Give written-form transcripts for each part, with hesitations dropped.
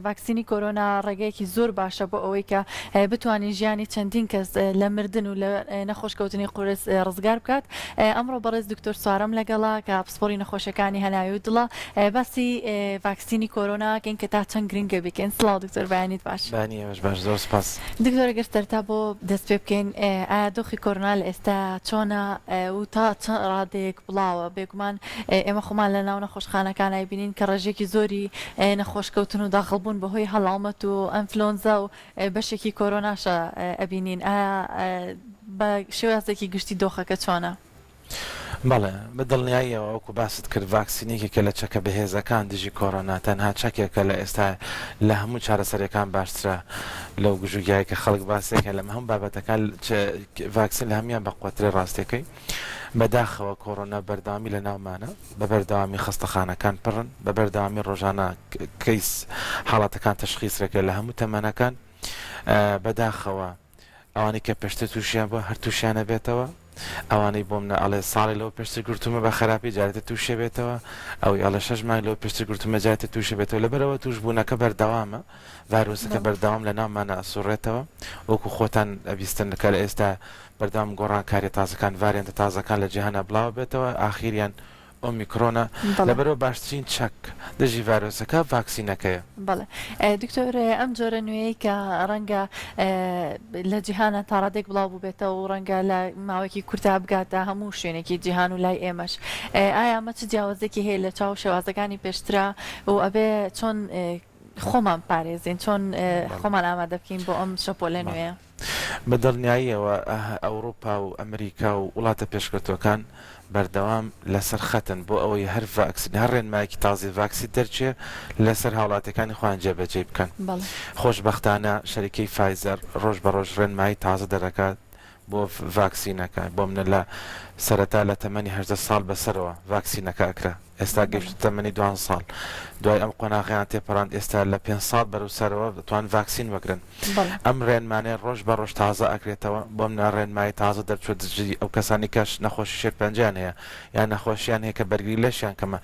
ڤاکسینی کۆرۆنا ڕێگەیەکی زۆر باشە بۆ ئەوەی کە بتوانین ژیانی چەندین کەس لە مردن و لە نەخۆشکەوتنی قورس ڕزگار بکات. ئەمڕۆ بەڕێز دکتۆر سوارەم لەگەڵە کە پسپۆڕی نەخۆشیەکانی هەناوی و دڵە باسی ڤاکسینی کۆرۆنا ئەکەین کە تا چەند گرنگە بیکەین. سڵاو دکتۆر بەیانیت باش. بەیانی ئێوەش باش زۆر سوپاس. دکتۆر ئەگەر سەرەتا بۆ دەست پێ بکەین ئایا دۆخی کۆرۆنا لە ئێستا چۆنە و تا چەند ڕادەیەک بڵاوە؟ بێگومان ئێمە خۆمان لە ناو نەخۆشخانەکان ئەیبینین کە ڕێژەیەکی زۆری نەخۆشکەوتن و داخڵبوون بەهۆی هەڵامەت و ئەنفلۆنزا و بەشێکی کۆرۆناشە ئەبینین ئایا بە شێوازێکی گشتی دۆخەکە چۆنە؟ بەڵێ، بە دڵنیاییەوە وەکو باست کرد ڤاکسین یەکێکە لە چەکە بەهێزەکان دژی کۆرۆنا، تەنها چەکێکە لە ئێستا لە هەموو چارەسەریەکان باشترە لەو گژوگیای کە خەڵک باسێکە لە هەموو بابەتەکان ڤاکسین لە هەموویان بەقوەترە ڕاستیەکەی بەداخەوە کۆرۆنا بەردەوامی لە ناومانە بە بەردەوامی خەستەخانەکان پڕن بە بەردەوامی ڕۆژانە کەیس حاڵەتەکان تەشخیس رەکرێت لە هەموو تەمەنەکان بەداخەوە ئەوانەی کە پێشتر تووشیان بووە هەر تووشیان ئەبێتەوە، ئەوانەی بۆ منە ئەڵێ ساڵێ لەوە پێشتر گرتوومە بە خەراپی جارێ تر تووشی ئەبێتەوە، ئەوەی ئەڵێ شەش مانگ لەوە پێشتر گرتوومە جارێ تر تووشی ئەبێتەوە، لەبەرئەوە تووشبوونەکە بەردەوامە، ڤایرۆسەکە بەردەوام لە ناومانا ئەسوڕێتەوە، وەکو خۆتان ئەبیستن کە لە ئێستا بەردەوام گۆڕانکاریە تازەکان ڤاریەنتە تازەکان لە جیهانا بڵاو ئەبێتەوە، ئاخیریان ئۆمیکرۆنە، بەڵێ. لەبەرئەوە باشترین چەک دژی ڤایرۆسەکە ڤاکسینەکەیە. بەڵێ دکتۆر ئەم جۆرە نوێیەی کە ڕەنگە لە جیهانا تاڕادەیەک بڵاو بووبێتەوە و ڕەنگە لە ماوەیەکی کورتا بگاتە هەموو شوێنێکی جیهان و لای ئێمەش ئایا ئەمە چ جیاوازیەکی هەیە لە چاو شێوازەکانی پێشترا و ئەبێ چۆن خۆمان پارێزین چۆن خۆمان ئامادە بکەین بۆ ئەم شەپۆلە نوێیە؟ بە دڵنیاییەوە ئەوروپا و ئەمریکا و وڵاتە پێشکەوتووەکان بەردەوام لەسەر خەتن بۆ ئەوەی هەر ڤاکسین هەر ڕێنمایەکی تازەی ڤاکسین دەرچێ لەسەر هاوڵاتیەکانی خۆیان جێبەجێی بکەن. خۆشبەختانە شەریکەی فایزەر ڕۆژ بە ڕۆژ ڕێنمایی تازە دەرەکات بۆ ڤاکسینەکە بۆ منە لە سەرەتا لە تەمەنی 18 ساڵ بەسەرەوە ڤاکسینەکە ئەکرا ئێستا گەیشتە تەمەنی دوانزە ساڵ دوای ئەم قۆناغەیان تێپەڕاند ئێستا لە پێنج ساڵ بەرەو سەرەوە دەتوان ڤاکسین وەگرن ئەم ڕێنمانەی ڕۆژ بە ڕۆژ تازە ئەکرێتەوە بۆ منە ڕێنمایی تازە دەرچوە دژی ئەو کەسانی کەش نەخۆشی شێرپەنجەیان هەیە یان نەخۆشیان هەیە کە بەرگری لەشیان کەمە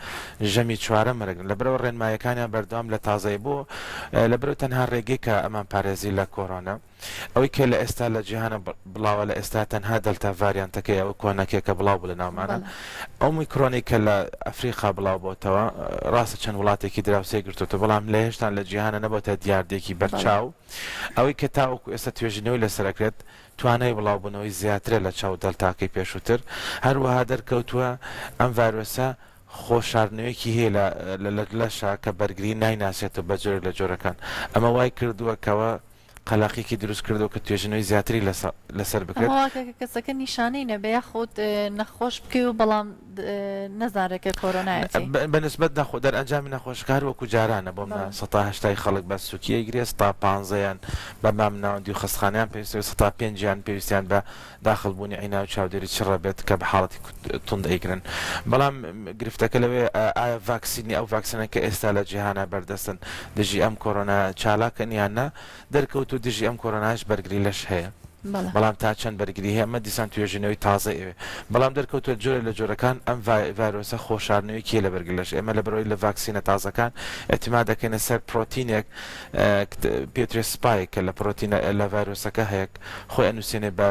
ژەمی چوارەم وەرەگرن لەبەرئەوە ڕێنماییەکانیان بەردەوام لە تازەیە بۆ لەبەرئەوە تەنها ڕێگەی کە ئەمان پارێزی لە کۆرۆنا ئەوەی کە لە ئێستا لە جیهانە بڵاوە لە ئێستا تەنها دەلتا ڤاریانتەکەیە ئەو کۆنەکەیە کە بڵاو بوو لە ناومانە ئۆمیکرۆنی کە لە ئەفریقا بڵاو بۆتەوە ڕاستە چەند وڵاتێکی دراوسێ گرتوتە بەڵام لە هێشتان لە جیهانە نەبۆتە دیاردێکی بەرچاو ئەوەی کە تاوەکو ئێستا توێژینەوەی لەسەرەکرێت توانای بڵاوبوونەوەی زیاترە لە چاو دەلتاکەی پێشووتر هەروەها دەرکەوتووە ئەم ڤایرۆسە خۆ شاردنەوەیەکی هەیە لە لە لەشا کە بەرگری نایناسێتەوە بە جۆرێک لە جۆرەکان ئەمە وای کردووە کەوە قەلەقیەکی دروست کردووە کە توێژینەوەی زیاتری لەسەر بکرێت. ئەمە واکە کە کەسەکە نیشانەی نەبێ یاخود نەخۆش بکەی و بەڵام نەزانرێ کە کۆرۆنایەتی. بە نسبەت نەخۆ دەرئەنجامی نەخۆشەکە هەر وەکو جارانە بۆ منە سەتا هەشتای خەڵک بە سوکی ئەیگرێ سەتا پانزەیان بە مامناوەندی و خەستخانەیان پێویستە و سەتا پێنجیان پێویستیان بە داخڵ بوونی عینای و چاودێری چڕە بێت کە بە حاڵەتی توند ئەیگرن بەڵام گرفتەکە لەوەیە ئایا ڤاکسینی ئەو ڤاکسینە کە ئێستا لە جیهانا بەردەستن دژی ئەم کۆرۆنا چالاکن یان نا دەرکەوت و دژی ئەم کۆرۆنایش بەرگری لەش هەیە بەڵام تا چەند بەرگری هەیە ئەمە دیسان توێژینەوەی تازە ئەوێ بەڵام دەرکەوتووە جۆرێک لە جۆرەکان ئەم ڤایرۆسە خۆشارنەوەی لە بەرگری لەش ئێمە لە بەرەوەی لە ڤاکسینە تازەکان ئیعتیماد دەکەینە سەر پرۆتینێک پێترێ spike کە لە پرۆتینە لە ڤایرۆسەکە هەیە خۆی ئەنووسێنێ بە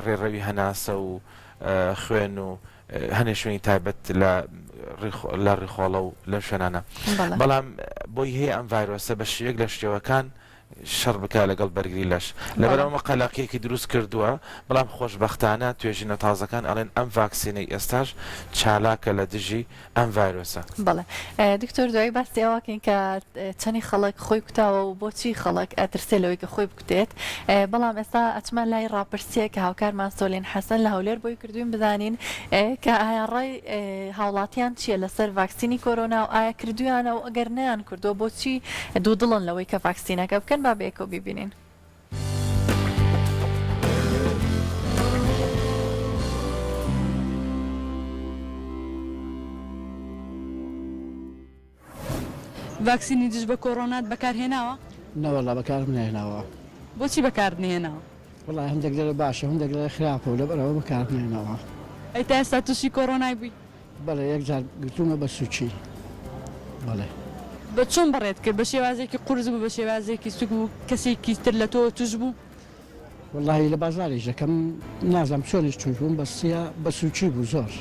ڕێڕەوی هەناسە و خوێن و هەنێ شوێنی تایبەت لە لە ڕیخۆڵە و لەم شوێنانە بەڵام بۆی هەیە ئەم ڤایرۆسە بە شێوەیەک لە شێوەکان شەڕ بکا لەگەڵ بەرگری لەش لەبەرئەوە قەلەقیەکی دروست کردووە بەڵام خۆشبەختانە توێژینە تازەکان ئەڵێن ئەم ڤاکسینەی ئێستاش چالاکە لە دژی ئەم ڤایرۆسە. بەڵێ دکتۆر دوایی باسی ئەوە کەین کە چەنی خەڵک خۆی کوتاوە و بۆچی خەڵک ئەترسێ لەوەی کە خۆی بکوتێت بەڵام ئێستا ئەچمە لای ڕاپرسیەک کە هاوکارمان سۆلین حەسەن لە هەولێر بۆی کردوین بزانین کە ئایا ڕای هاوڵاتیان چییە لەسەر ڤاکسینی کۆرۆنا و ئایا کردویانە و ئەگەر نەیان کردووە بۆچی دوودڵن لەوەی کە ڤاکسینەکە بکەن با بەیەکەوە بیبینین. ڤاکسینی دژ بە کۆرۆنات بەکارهێناوە؟ نەوەڵا بەکارم نەهێناوە. بۆچی بەکارت نەهێناوە؟ وەڵا هەندێک دەڵێ باشە هەندێک دەڵێ خراپە و لەبەرئەوە بەکارم نەهێناوە. ئەی تا ئێستا تووشی کۆرۆنای بووی؟ بەڵێ یەک جار گرتوومە بە سووکی بەڵێ. بە چۆن بەڕێت کرد؟ بە شێوازێکی قورس بوو بە شێوازێکی سوک بوو کەسێکی تر لە تۆوە توش بوو؟ وەڵاهی لە بازاریش دەکەم نازانم چۆنیش توش بووم بەس یا بە سوکی بوو زۆر.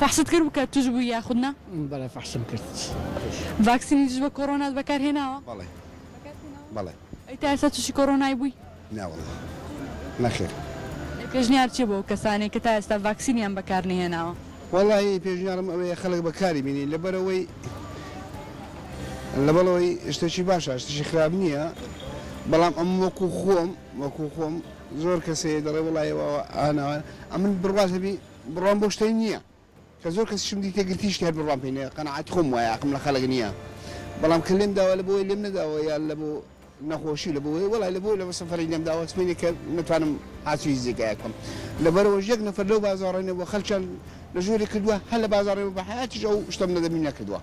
فەحست کرد بوو کە توش بووی یاخود نا؟ بەڵێ فەحسم کرد. ڤاکسینی دژ بە کۆرۆنات بەکار هێناوە؟ بەڵێ بەڵێ. ئەی تا ئێستا توشی کۆرۆنای بووی؟ نا وەڵا نەخێر. ئەی پێشنیار چیە بۆ ئەو کەسانەی کە تا ئێستا ڤاکسینیان بەکار نەهێناوە؟ وەڵاهی پێشنیارم ئەوەیە خەڵک بەکاری بینی لەبەرئەوەی لەبەڵەوەی شتێکی باشە شتێکی خراپ نییە بەڵام ئەم وەکو خۆم وەکو خۆم زۆر کەسێ دەڵێ وەڵاهی ئەوە ئەمن بڕوات هەبی بڕوام بۆ شتەی نییە کە زۆر کەسیشم دیتە گرتیشتی هەر بڕوام پێی نیە قەناعەتی خۆم وایە ئەقم لە خەلک نیە بەڵام کە لێم داوە لە بۆی لێم نەداوە یا لە بۆ نەخۆشی لە بۆی وەڵای لە بۆی لە بۆ سەفەری لێم داوە سمینی کە نەتوانم هاچوی زێگایەک بکەم لەبەرەوەش یەک نەفەر لەو بازاڕەی نەبووە خەلکیان لە ژووری کردووە هەر لە بازاڕی بە حەیاتیش ئەو شتەم نەدەبی نەکردووە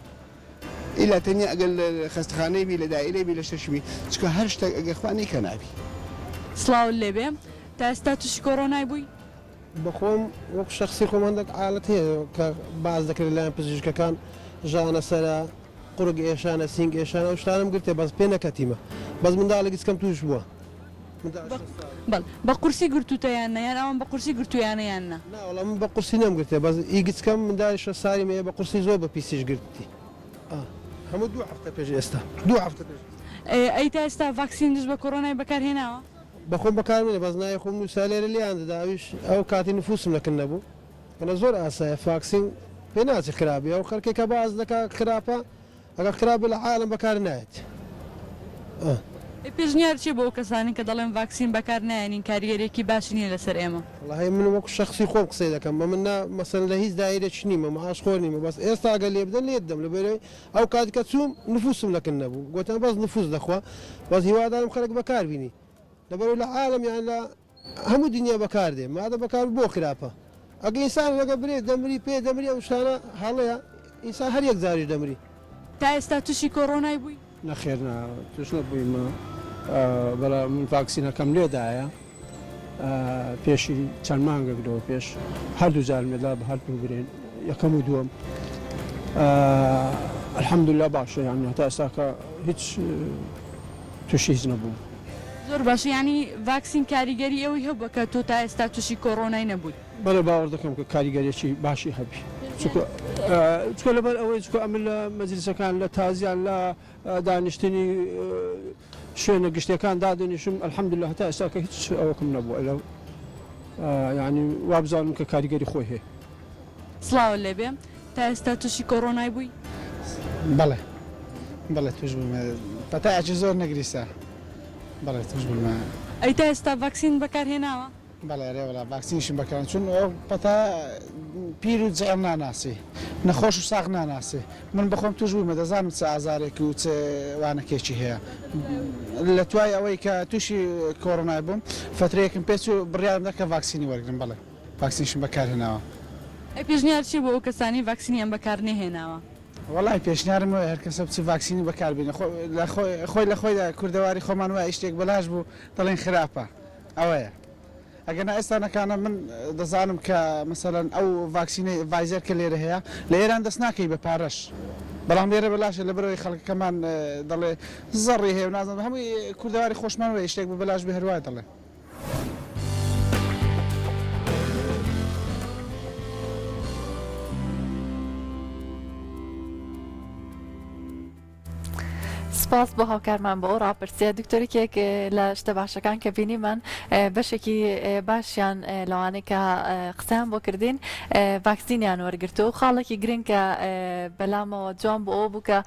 ئیلا تەنیا ئەگەر لە خەستەخانەی بی لە دائیرەی بی لە شتەکی بی چونکە هەر شتەک ئەگەر خوا نەیکا نابی. سڵاوت لێبێ تا ئێستا توشی کۆرۆنای بووی؟ بەخۆم وەک شەخسی خۆم هەندێک حالەت هەیە کە باس دەکرێت لەلایەن پزیشکەکان ژانە سەرە قورگ ئێشانە سینگ ئێشانە ئەو شتانەم گرتێ بەس پێ نەکەتیمە بەس منداڵێک گچکەم توش بووە بەڵ بە قورسی گرتوتە یان نە یان ئەوان بە قورسی گرتویانە یان نە؟ نا وەڵا من بە قورسی نەمگرتێ بەس ئی گچکەم منداڵی شەش ساڵیم هەیە بە قورسی زۆر بە پیسیش گرتی ئا هەموو دوو هەفتە پێش ئێستا دوو هەفتە پێش ئێستا. ئەی تا ئێستا ڤاکسین دژ بە کۆرۆنای بەکار هێناوە؟ بەخۆم بەکارم نەیە بەس ناوی خۆم نوسا لێرە لێیان دەدا ئەویش ئەو کاتی نفوسم لە کن نەبوو کەنە زۆر ئاسایە فاکسین پێ ناچێ خراپ بێ ئەو خەلکێ کە باس دەکا خراپە ئەگەر خراپ بێ لە عالەم بەکار نایەت ئا. ئەی پێشنیار چیە بۆ ئەو کەسانەی کە دەڵێن ڤاکسین بەکار نایەنین کاریگەریەکی باشی نیە لەسەر ئێمە؟ وەڵاهی من وەکو شەخسی خۆم قسەی دەکەم بە من نا مەسەلەن لە هیچ دایرەکی نیمە معاش خۆر نیمە بەس ئێستا ئەگەر لێ بدەن لێت دەم لەبەرئەوەی ئەو کاتی کە چووم نفوسم لە کن نەبوو گۆتیان بەس نفوس دەخوا بەس هیوادارم خەلک بەکار بینی لەبەرئەوەی لە عالەم یان لە هەموو دنیا بەکار دێ مادەم بەکار بوو بۆ خراپە ئەگە ئینسان لەگە برێ دەمری پێ دەمری ئەو شتانە هەڵەیە ئینسان هەر یەک جاریش دەمری. تا ئێستا توشی کۆرۆنای بووی؟ نەخێر نا توش نەبوویمە بەڵام من ڤاکسینەکەم لێدایە پێشی چەند مانگێک لەوە پێش هەردوو جارم لێدا بە هەردوو برێن یەکەم و دووەم الحمدلله باشە یان هەتا ئێستاکە هیچ تووشی هیچ نەبووم. زۆر باشە یانی ڤاکسین کاریگەری ئەوەی هەبووە کە تۆ تا ئێستا تووشی کۆرۆنای نەبووی؟ بەڵێ باوەڕ دەکەم کە کاریگەریەکی باشی هەبی چونکە چونکە لەبەر ئەوەی چونکە ئەمن لە مەجلیسەکان لە تازیان لە دانیشتنی شوێنە گشتیەکان دادەنیشم الحمدللە هەتا ئێستا کە هیچ ئەوەکم نەبووە لە یعنی وابزانم کە کاریگەری خۆی هەیە. سڵاوت لێبێ تا ئێستا توشی کۆرۆنای بووی؟ بەڵێ بەڵێ توش بوومە پەتایەکی زۆر نەگریسە بەڵێ توش بوومە. ئەی تا ئێستا ڤاکسین بەکار هێناوە؟ بەڵێ ئەرێ وەڵا ڤاکسینیشم بەکار چون ئەو پەتا پیر و جەعل ناناسی نەخۆش و ساغ ناناسی من بەخۆم توش بوومە دەزانم چ ئازارێک و چ وانەکێکی هەیە لە توای ئەوەی کە تووشی کۆرۆنای بووم فەترەیەکم پێچوو بڕیارم دا کە ڤاکسینی وەرگرم بەڵێ ڤاکسینیشم بەکارهێناوە. ئەی پێشنیار چیە بۆ ئەو کەسانەی ڤاکسینیان بەکار نەهێناوە؟ وەڵای پێشنیارم ئەوەیە هەر کەسە بچێ ڤاکسینی بەکار بینێ خۆ لە خۆی لە خۆیدا کوردەواری خۆمان وایە شتێک بەلاش بوو دەڵێن خراپە ئەوەیە ئەگەر نا ئێستا نەکانە من دەزانم کە مەسەلەن ئەو ڤاکسینەی ڤایزەر کە لێرە هەیە لە ئێران دەست ناکەی بە پارەش بەڵام لێرە بەلاشە لەبەرئەوەی خەڵکەکەمان دەڵێ زەڕی هەیە و نازانم هەمووی کوردەواری خۆشمان وایە شتێک بە بەلاش بێ هەروا دەڵێن. سپاس بۆ هاوکارمان بۆ ئەو ڕاپرسیە دکتۆر یەکێک لە شتە باشەکان کە بینیمان بەشێکی باشیان لەوانەی کە قسەیان بۆ کردین ڤاکسینیان وەرگرتو و خاڵێکی گرنگ کە بەلامەوە جوان بۆ ئەوە بوو کە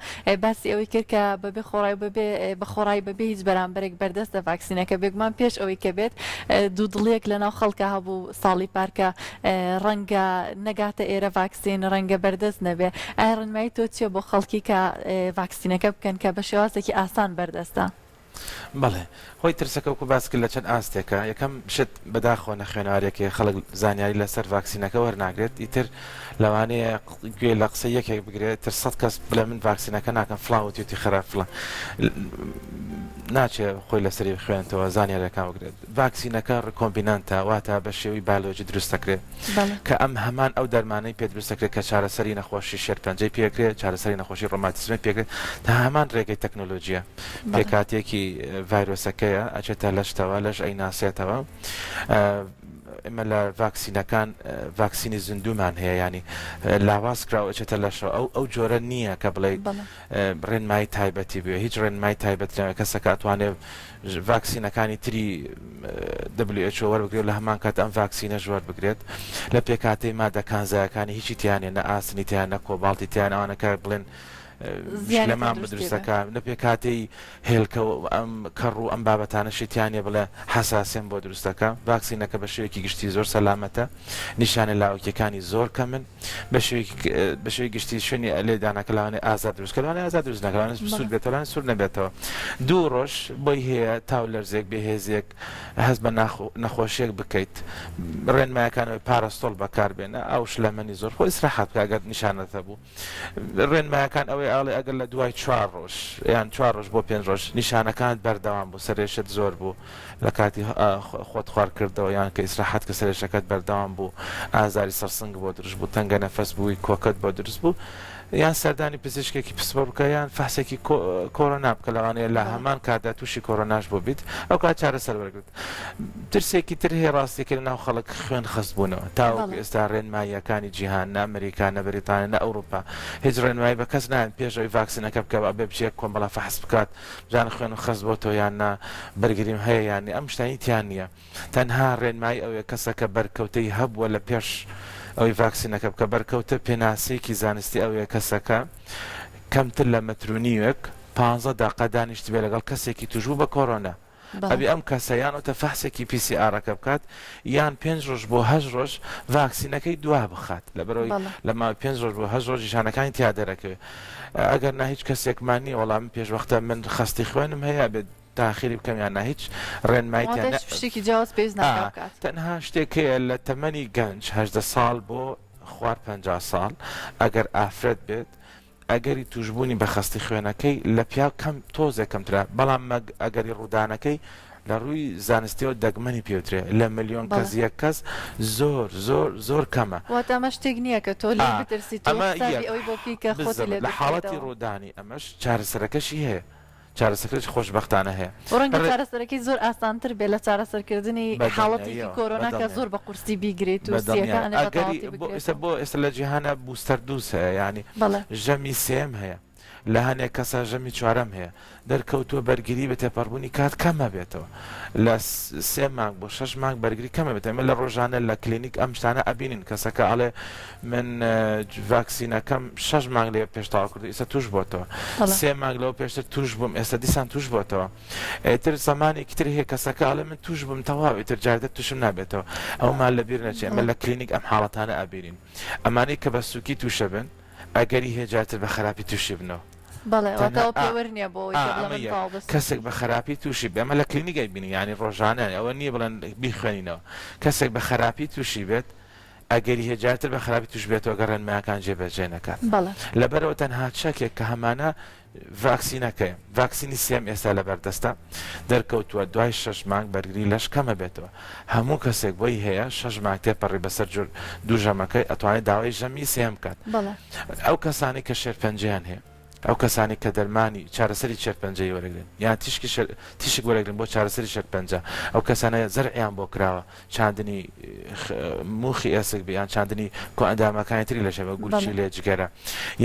باسی ئەوەی کرد کە بەبێ خۆڕای بەبێ بە خۆڕای بەبێ هیچ بەرامبەرێک بەردەستە ڤاکسینەکە بێگومان پێش ئەوەی کە بێت دوودڵیەک لەناو خەڵکە هەبوو ساڵی پارکە ڕەنگە نەگاتە ئێرە ڤاکسین ڕەنگە بەردەست نەبێ ئایا ڕێنمایی تۆ چیە بۆ خەڵکی کە ڤاکسینەکە بکەن کە بە شێوازێکی ئاسان بەردەستە؟ بەڵێ هۆی ترسەکە وەکو باست کرد لە چەند ئاستێکە، یەکەم شت بەداخەوە نەخوێنەواریەکەی خەڵک زانیاری لەسەر ڤاکسینەکە وەرناگرێت ئیتر لەوانەیە گوێ لە قسەی یەکێک بگرێت تر سەد کەس بڵێ من ڤاکسینەکە ناکەم فڵان وتیوتی خراپ فڵان ناچێ خۆی لەسەری بخوێنێتەوە زانیاریەکان بگرێت ڤاکسینەکە recombinant ە واتە بە شێوەی بایۆلۆجی دروست دەکرێت کە ئەم هەمان ئەو دەرمانەی پێ دروست دەکرێت کە چارەسەری نەخۆشی شێرپەنجەی پێکرێت چارەسەری نەخۆشی ڕۆماتیزمی پێکرێت تا هەمان ڕێگەی تەکنۆلۆژیە پێکهاتەیەکی ڤایرۆسەکەیە ئەچێتە لەشتەوە لەش ئەیناسێتەوە ئێمە لە ڤاکسینەکان ڤاکسینی زیندوومان هەیە ینی لاواز کراوە ئەچێتە لەشەوە ئەو ئەو جۆرە نییە کە بڵێ ڕێنمایی تایبەتی بوێ هیچ ڕێنمای تایبەت نەوێ کەسەکە ئەتوانێت ڤاکسینەکانی تری WHO وەربگرێت لە هەمان کات ئەم ڤاکسینەش وەربگرێت لە پێکهاتەی مادە کانزایەکانی هیچی تیانە نە ئاسنی تیان نە کۆباڵتی تیان ئەوانە کە بڵێن زیانی لەمان تەندروستی دروست بێ. دەکا نە پێکهاتەی هێلکە و ئەم کەڕ و ئەم بابەتانەشی تیا نیە بڵێ حەساسیەم بۆ دروست دەکا ڤاکسینەکە بە شێوەیەکی گشتی زۆر سەلامەتە نیشانە لاوەکیەکانی زۆر کەمن بە شێوەیەکی بە شێوەی گشتی شوێنی لێدانەکە لەوانەیە ئازار دروست کە لەوانەیە ئازار دروست نەکا لەوانەیە سوور بەڵێ. بێتەوە لەوانەیە سوور نەبێتەوە دوو ڕۆژ بۆی هەیە تاو لەرزێک بێهێزێک هەست بە نەخۆشیەک بکەیت ڕێنمایەکانەوەی پارەستۆڵ بەکاربێنە ئاو شلەمەنی زۆر خۆ ئیسراحەت بکە ئەگەر نیشانەت هەبوو ڕێنمایەکان ئەوەی ئاڵێ ئەگەر لە دوای چوار ڕۆژ یان چوار ڕۆژ بۆ پێنج ڕۆژ نیشانەکانت بەردەوام بوو سەرێشت زۆر بوو لە کاتی خۆت خوار کردەوە یان کە ئیسراحەت کە سەرێشەکەت بەردەوام بوو ئازاری سەرسنگ بۆ دروست بوو تەنگە نەفەس بووی کۆکەت بۆ دروست بوو یان سەردانی پزیشکێکی پسپۆڕ بکە یان فەحسێکی کۆرۆنا بکە لەوانەیە لە هەمان کاتدا تووشی کۆرۆناش بووبیت ئەو کات چارەسەر وەرگرت. ترسێکی تر هەیە ڕاستیەکەی لەناو خەڵک خوێن خەست بوونەوە تاوەکو ئێستا ڕێنماییەکانی جیهان نە ئەمریکا نە بەریتانیا نە ئەوروپا هیچ ڕێنمایی بە کەس نایەن پێش ئەوەی ڤاکسینەکە بکە ئەبێ بچێ کۆمەڵە فەحس بکات بزانە خوێنم خەست بۆتەوە یان نا بەرگریم هەیە یان نیە ئەم شتانی تیا نییە تەنها ڕێنمایی ئەوەیە کەسەکە بەرکەوتەی هەبووە لە پێش ئەوەی ڤاکسینەکە بکە بەرکەوتە پێناسەیەکی زانستی ئەوەیە کەسەکە کەمتر لە مەتر و نیوێک پانزە دەقە دانیشتبێ لەگەڵ کەسێکی توشبوو بە کۆرۆنا ئەبێ ئەم کەسە یان ئۆتە فەحسێکی PCR ەکە بکات یان پێنج ڕۆژ بۆ هەشت ڕۆژ ڤاکسینەکەی دوا بخات لەبەرئەوەی لە ماوەی پێنج ڕۆژ بۆ هەشت ڕۆژ نیشانەکانی تیا دەرەکەوێت ئەگەر نا هیچ کەسێکمان نییە وەڵا من پێش وەختە من خەستی خوێنم هەیە ئەبێت تاخیری بکەم یان نا هیچ ڕێنمایی تیا واتە هیچ شتێکی جیاواز پێویست ناکا بکات. تەنها شتێک هەیە لە تەمەنی گەنج 18 ساڵ بۆ خوار 50 ساڵ ئەگەر ئافرەت بێت ئەگەری تووشبوونی بە خەستی خوێنەکەی لە پیاو کەم تۆزێک کەمترە، بەڵام مەگ ئەگەری ڕوودانەکەی لە ڕووی زانستیەوە دەگمەنی پێوترێ لە ملیۆن کەس بەڵێ. یەک کەس زۆر زۆر زۆر کەمە. واتە ئەمە شتێک نییە کە تۆ لێی ئا بترسیت و ئەمە حسابی یەک ئەوەی بۆ بکەی کە خۆتی بالضبط لێ لە حاڵەتی دوورکەیتەوە. ڕوودانی ئەمەش چارەسەرەکەشی هەیە چارەسەرەکەش خۆشبەختانە هەیە. و ڕەنگە ڕێ. چارەسەرەکەی زۆر ئاسانتر بێت لە چارەسەرکردنی حاڵەتێکی بەدڵنیاییەوە کۆرۆنا کە بەدڵنیایەوە. زۆر بە قورسی بیگریت و بەدڵنیایەوە سییەکانت بە ئەگەری تەواوەتی بۆ ئێستا بگرێتەوە. بۆ ئێستا لە جیهانا booster dose هەیە یانی بەڵێ. ژەمی سێیەم هەیە لە هەنێک کەسا ژەمی چوارەم هەیە دەرکەوتووە بەرگری بە تێپەڕبوونی کات کەم ئەبێتەوە لە سێ مانگ بۆ شەش مانگ بەرگری کەم ئەبێتەوە ئێمە لە ڕۆژانە لە کلینیک ئەم شتانە ئەبینین کەسەکە ئەڵێ من ڤاکسینەکەم شەش مانگ لێ پێش تەواو کردو ئێستا توش بۆتەوە بەڵێ. سێ مانگ لەوە پێشتر توش بووم ئێستا دیسان توش بۆتەوە ئیتر زەمانێکی تر هەیە کەسەکە ئەڵێ من توش بووم تەواو ئیتر جارێ توشم نابێتەوە ئەومان لەبیر نەچێ ئێمە بەڵێ. لە کلینیک ئەم حاڵەتانە ئەبینین ئەمانەی کە بە سوکی توشە بن ئەگەری هەیە جارتر بە خراپی توشی بنەوە بەڵێ واتە تەنها ئەوە ئا پێوەر نییە بۆ ئەوەی ئا کە بڵێ ئەمە من یەک تەواو بە سوکی کەسێک توش بە خراپی توشی بێ ئەمە لە کلینیک ئەیبینین یانی ڕۆژانە ئەوە نییە بڵێن بیخوێنینەوە کەسێک بە خراپی توشی بێت ئەگەری هەیە جارتر بە خراپی توش بێتەوە گەر ڕێنمایەکان جێبەجێ نەکات. بەڵێ. لەبەرئەوە تەنها چەکێک کە هەمانە ڤاکسینەکەیە. ڤاکسینی سێیەم ئێستا لەبەردەستە. دەرکەوتووە دوای شەش مانگ بەرگری لەش کەمەبێتەوە. هەموو کەسێک بۆی هەیە شەش مانگ تێپەڕی بەسەر جۆر دوو ژەمەکەی ئەتوانێت داوای ژەمی سێیەم بکات. بەڵێ. ئەو کەسانەی کە شێرپەنجەیان هەیە. ئەو کەسانەی کە دەرمانی چارەسەری شێرپەنجەیی وەرەگرن یان تیشکی تیشک وەرەگرن بۆ چارەسەری شێرپەنجە، ئەو کەسانە زەرعیان بۆ کراوە چاندنی موخی ئێسک بێ یان چاندنی کۆئەندامەکانی تری لەش هەبێ گورچیلە، جگەرە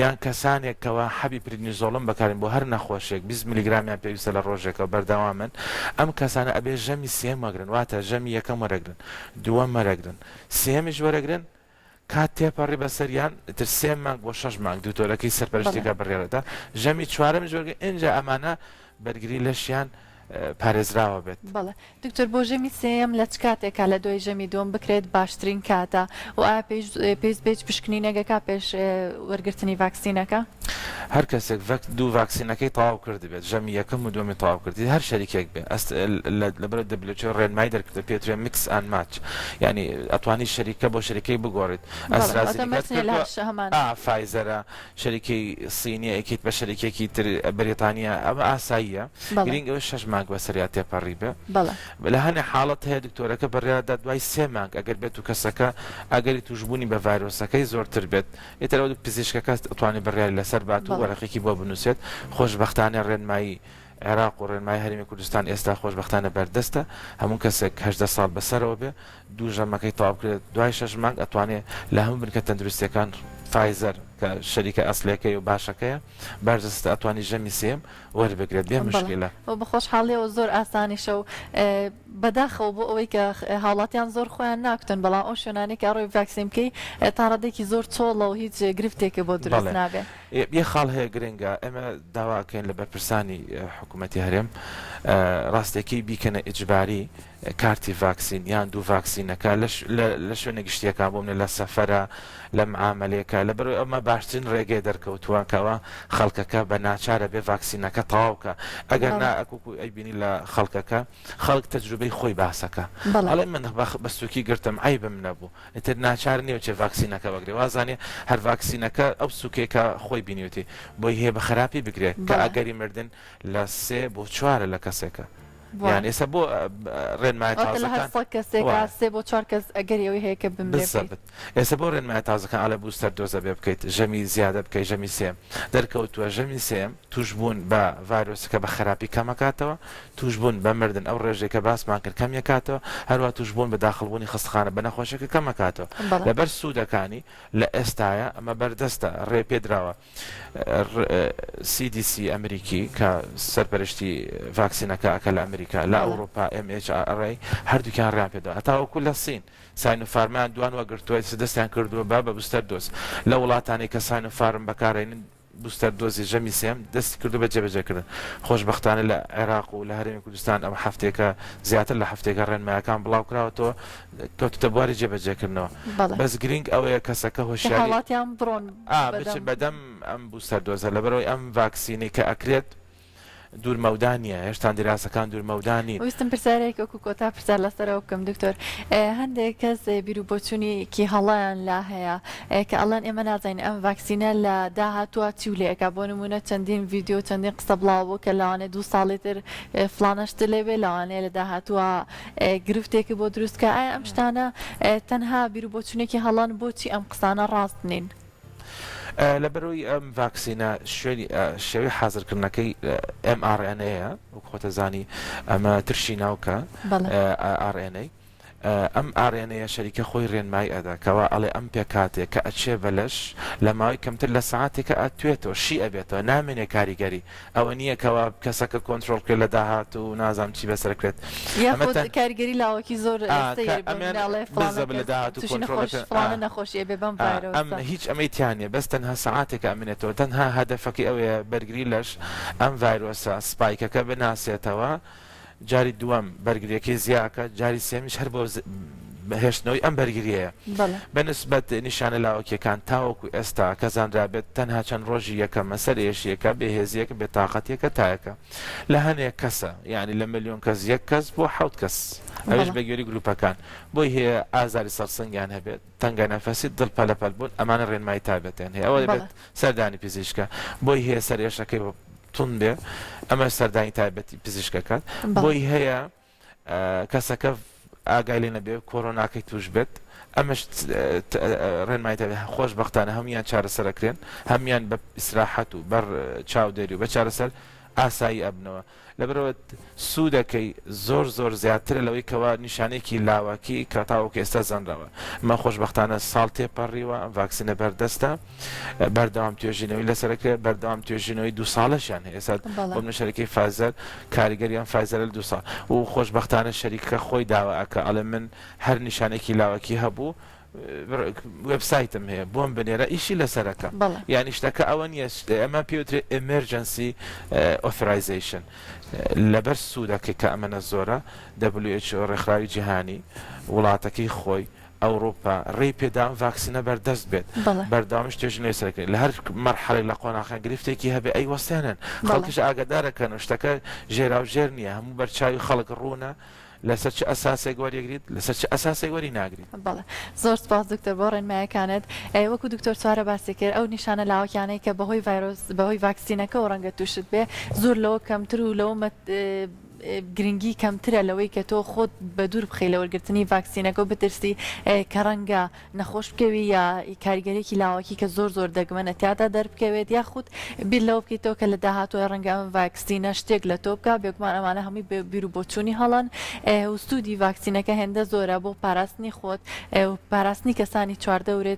یان کەسانێک کەوا حەبی prednisolone بەکارین بۆ هەر نەخۆشیەک 20 میلیگرامیان پێویستە لە ڕۆژێکەوە بەردەوامن ئەم کەسانە ئەبێ ژەمی سێیەم وەگرن واتە ژەمی یەکەم وەرەگرن دووەم وەرەگرن سێیەمیش وەرەگرن کات تێپەڕی بەسەریان ئیتر سێ مانگ بۆ شەش مانگ دکتۆرەکەی سەرپەرشتی کە بڕیارەدا ژەمی چوارەمیش وەرگرن ئینجا ئەمانە بەرگری لەشیان پارێزراوە بێت. بەڵێ دکتۆر بۆ ژەمی سێیەم لە چ کاتێکا لە دوای ژەمی دووەم بکرێت باشترین کاتە و ئایا پێویست بە هیچ پشکنینێک ئەکا پێش وەرگرتنی ڤاکسینەکە؟ هەر کەسێک ڤەک دوو ڤاکسینەکەی تەواو کردبێت ژەمی یەکەم و دووەمی تەواو کردی هەر شەریکێک بێ ئەست لەبەر WHO ڕێنمایی دەرکردوە پێ وترێ mix and match یانی ئەتوانی شەریکە بۆ شەریکەی بگۆڕیت بەڵێ واتە ئەسترازینیکات مەرج نیە لە کردوە هەر هەمان ئا فایزەرە شەریکەی سینیە ئەیکەیت بە شەریکێکی تر بەریتانیە ئەمە ئاساییە بەڵێ. گرینگ ئەوەی شەش مانگ بەسەریا تێپەڕی بێ بەڵێ. لە هەنێ حاڵەت هەیە دکتۆرەکە بڕیار دەدات دوای سێ مانگ ئەگەر بێت و کەسەکە ئەگەری توشبوونی بە ڤایرۆسەکەی زۆرتر بێت ئیتر ئەوە پزیشکەکە ئەتوانێت بڕیاری لەسەر بات و بەڵێ. وەرەقێکی بۆ بنووسێت خۆشبەختانە ڕێنمایی عێراق و ڕێنمایی هەرێمی کوردستان ئێستا خۆشبەختانە بەردەستە هەموو کەسێک 18 ساڵ بەسەرەوە بێ دوو ژەمەکەی تەواو بکرێت دوای شەش مانگ ئەتوانێ لە هەموو بنکە تەندروستیەکان فایزەر کە شەریکە ئەسلەکەی و باشەکەیە بەردەستە ئەتوانی ژەمی سێیەم وەربگرێت بێ بەڵێ مشکلە. و بە خۆشحاڵیەوە زۆر ئاسانیشە و بەداخەوە بۆ ئەوەی کە هاوڵاتیان زۆر خۆیان ناکوتن بەڵام ئەو شوێنانەی کە ئەڕۆی ڤاکسین بکەی تا ڕادەیەکی زۆر چۆڵە و هیچ گرفتێکت بۆ دروست بەڵێ نابێ. یەک خاڵ هەیە گرنگە ئێمە داوا ئەکەین لە بەرپرسانی حکوومەتی هەرێم ڕاستەکەی بیکەنە ئیجباری کارتی ڤاکسین یان دوو ڤاکسینەکە لە شوێنە گشتیەکان بۆ منە لە سەفەرە لە معامەلەیەکە لەبەرئەوەی ئەمە باشترین ڕێگەیە دەرکەوتووە کەوا خەڵکەکە بە ناچارە بێ ڤاکسینەکە تەواو کە ئەگەر نا ئەکوکو ئەیبینی لە خەڵکەکە خەڵک تەجروبەی خۆی باسەکە ئەڵێ من بە سوکی گرتم عەیبم نەبوو ئیتر ناچار نییە بچێ ڤاکسینەکە بگرێ وازانێ هەر ڤاکسینەکە ئەو سوکێکە خۆی بینیوتی بۆی هەیە بە خراپی بگرێ کە ئەگەری مردن لە سێ بۆ چوارە لە کەسێکە. یان ئێستا بۆ ڕێنمایە واتە لە هەر تازەکان سەد کەسێکا وایە. سێ بۆ چوار کەس ئەگەری ئەوەی هەیە کە بمرێ پێی. بالضبط ئێستا بۆ ڕێنمایە تازەکان ئەڵێ booster dose ئەبێ بکەیت ژەمی زیادە بکەی ژەمی سێیەم دەرکەوتووە ژەمی سێیەم تووشبوون بە ڤایرۆسەکە بە خراپی کەمەکاتەوە تووشبوون بە مردن ئەو ڕێژەی کە باسمان کرد کەمیەکاتەوە هەروا تووشبوون بە داخڵبوونی خەستەخانە بە نەخۆشیەکە کەمەکاتەوە بەڵێ. لەبەر سوودەکانی لە ئێستایا ئەمە بەردەستە ڕێ پێدراوە CDC ئەمریکی کە سەرپەرشتی ڤاکسینەکە ئەکا لە ئەمریکا، لە ئەوروپا MHRA هەردووکیان ڕێیان پێداوە هەتاوەکو لە سین ساینۆفارمیان دوان وەگرتووە ئێستا دەستیان کردووە بە بە booster dose لە وڵاتانەی کە ساینۆفارم بەکارێنن booster dose ی ژەمی سێم دەستی کردو بە جێبەجێکردن خۆشبەختانە لە عێراق و لە هەرێمی کوردستان ئەم هەفتەیەکە زیاتر لە هەفتەیەکە ڕێنمایەکان بڵاوکراوەتەوە کەوتوتە بواری جێبەجێکردنەوە بەس گرینگ ئەوەیە کەسەکە کە هۆشیاری هاوڵاتیان بڕۆن ئا بەدەم. بچن بەدەم ئەم booster dose ە لەبەرئەوەی ئەم ڤاکسینەی کە ئەکرێت دوور مەودا نییە هێشتان دیراسەکان دوور مەودا نین. ویستم پرسیارێک وەکو کۆتا پرسیار لەسەرەوە بکەم دکتۆر هەندێک کەس بیروبۆچونیکی هەڵەیان لا هەیە کە ئەڵێن ئێمە نازانین ئەم ڤاکسینە لە داهاتووە چی لێ ئەکا بۆ نمونە چەندین ڤیدیۆ چەندین قسە بڵاو بوو کە لەوانەیە دوو ساڵی تر فڵانە شت لێ بێ لەوانەیە لە داهاتووە گرفتێکی بۆ دروست بکا ئایا ئەم شتانە تەنها بیروبۆچونێکی هەڵەن بۆچی ئەم قسانە ڕاست نین؟ لەبەرئەوەی ئەم ڤاکسینە شوێنی شێوەی حازرکردنەکەی mRNA یە وەک خۆت ئەزانی ئەمە ترشی ناوکە RNA ئەم RNA یە شەریکە خۆی ڕێنمایی ئەدا کەوا ئەڵێ ئەم پێکهاتەیە کە ئەچێ بە لەش لە ماوەی کەمتر لە سەعاتێکا ئەتوێتەوە شی ئەبێتەوە نامێنێ کاریگەری ئەوە نییە کەوا کەسەکە کۆنترۆڵ بکرێت لە داهاتوو و نازانم چی بەسەر کرێت. ئەمە یاخود تەن کاریگەری لاوەکی زۆر ئا کە سەیر بۆ ئەمیان نمونە ئەڵێ فڵانە بزە لە کەس داهاتوو تووشی کۆنترۆڵ نەخۆش دەکرێن فڵانە ئا نەخۆشی ئەبێ بەم ئا ئەم ڤایرۆسە. هیچ ئەمەی تیا نییە بەس تەنها سەعاتێکە ئەمێنێتەوە تەنها هەدەفەکەی ئەوەیە بەرگری لەش ئەم ڤایرۆسە spike ەکە بناسێتەوە جاری دووەم بەرگریەکەی زیا ئەکات جاری سێمیش هەر بۆ هێشتنەوەی ئەم بەرگریەیە بە نسبەت نیشانە لاوەکیەکان تاوەکو ئێستا کە زانرابێت تەنها چەند ڕۆژی یەکەمە سەرئێشیەکە بێهێزیەکە بێتاقەتیەکە تایەکە لە هەنێک کەسە یانی لە ملیۆن کەس یەک کەس بۆ حەوت کەس ئەویش بە گوێری گروپەکان بۆی هەیە ئازاری سەرسنگیان هەبێت تەنگە نەفەسی دڵ پەلەپەل بوون ئەمانە ڕێنمایی تایبەتیان هەیە ئەوە دەبێت سەردانی پزیشکە بۆی هەیە سەرئێشەکەی توند بێ ئەمەش سەردانی تایبەتی پزیشکەکات بۆی هەیە کەسەکە ئاگای لێ نەبێ کۆرۆناکەی توش بێت ئەمەش ڕێنمایی تایبەت خۆشبەختانە هەمویان چارەسەرەکرێن هەمویان بە ئیسراحەت و بەر چاودێری و بە چارەسەر ئاسایی ئەبنەوە لەبەرئەوە سوودەکەی زۆر زۆر زیاترە لەوەی کەوا نیشانەیەکی لاوەکی کە تاوەکو ئێستا زانراوە. ئەمە خۆشبەختانە ساڵ تێپەڕیوە، ئەم ڤاکسینە بەردەستە، بەردەوام توێژینەوەی لەسەر ئەکرێت، بەردەوام توێژینەوەی دوو ساڵەشیان هەیە. ئێستا بۆ منە شەریکەی فایزەر کاریگەری ئەم فایزەرە لە دوو ساڵ و خۆشبەختانە شەریکەکە خۆی داوا ئەکا ئەڵێ من هەر نیشانەیەکی لاوەکی هەبوو وێبسایتم هەیە بۆم بنێرە ئیشی لەسەر ئەکەم یانی شتەکە ئەوە نییە ئەمە پێ وترێ emergency authorization لەبەر سوودەکەی کە ئەمەنە زۆرە WHO ڕێکخراوی جیهانی وڵاتەکەی خۆی. ئەوڕوپا ڕێی پێدا ئەم ڤاکسینە بەردەست بێت بەردەوامیش توێژینەوەی لەسەر دەکرێت لە هەر مەرحەلەێک لە قۆناغەکان گرفتێکی هەبێ ئەیوەستێنن خەڵکیش ئاگادارەکەن و شتەکە ژێراوژێر نییە هەموو بەرچاوی خەڵک ڕوونە لەسەر چ ئەساسێک وەریەگریت لەسەر چ ئەساسێک وەری ناگریت. بەڵێ زۆر سوپاس دکتۆر بۆ ڕێنمایەکانت. وەکو دکتۆر چوارە باسی کرد ئەو نیشانە لاوەکیانەی کە بەهۆی ڤایرۆس بەهۆی ڤاکسینەکەوە ڕەنگە توشت بێ زۆر لەوە کەمتر و لەوە گرنگی کەمترە لەوەی کە تۆ خۆت بەدوور بخەی لە وەرگرتنی ڤاکسینەکە و بترسی کە ڕەنگە نەخۆش بکەوی یا کاریگەریەکی لاوەکی کە زۆر زۆر دەگمەنە تیادا دەربکەوێت یاخود بیر لەوە بکەیتەوە کە لە داهاتووە ڕەنگە ئەم ڤاکسینە شتێک لە تۆ بکا بێگومان ئەمانە هەمووی بیر و بۆچوونی هەڵەن و سوودی ڤاکسینەکە هێندە زۆرە بۆ پاراستنی خۆت و پاراستنی کەسانی چواردەورت.